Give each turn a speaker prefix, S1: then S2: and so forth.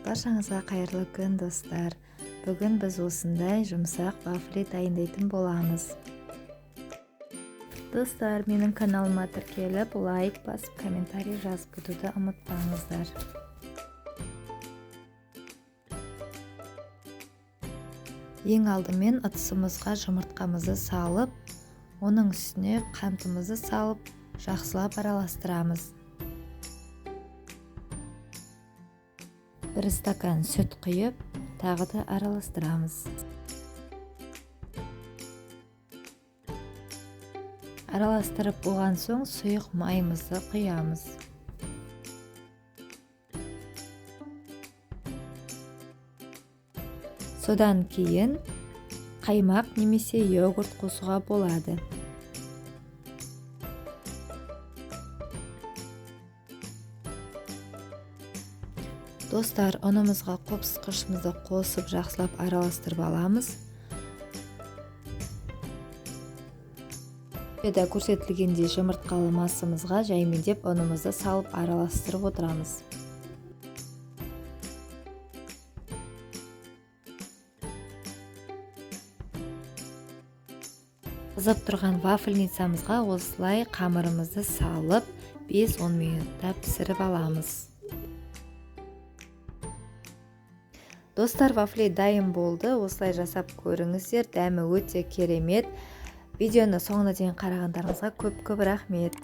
S1: Баршаңызға қайырлы күн, достар. Бүгін біз осындай жұмсақ вафли дайындайтын боламыз. Достар, менің каналыма тіркеліп, лайк басып, комментарий жазып кетуді ұмытпаңыздар. Ең алдымен ыдысымызға жұмыртқамызды салып, оның үстіне қантымызды салып, жақсылап араластырамыз. 1 стакан сүт құйып, тағы да араластырамыз. Араластырып болған соң сұйық майымызды құямыз. Содан кейін қаймақ немесе йогурт қосуға болады. Достар, ұнымызға қопсытқышымызды қосып жақсылап араластырып аламыз. Видеода көрсетілгендей жұмыртқалы массамызға жаймендеп ұнымызды салып араластырып отырамыз. Қызып тұрған вафельницамызға осылай қамырымызды салып 5-10 минутта пісіріп аламыз. Достар, вафли дайын болды. Осылай жасап көріңіздер. Дәмі өте керемет. Видеоны соңына дейін қарағандарыңызға көп-көп рахмет.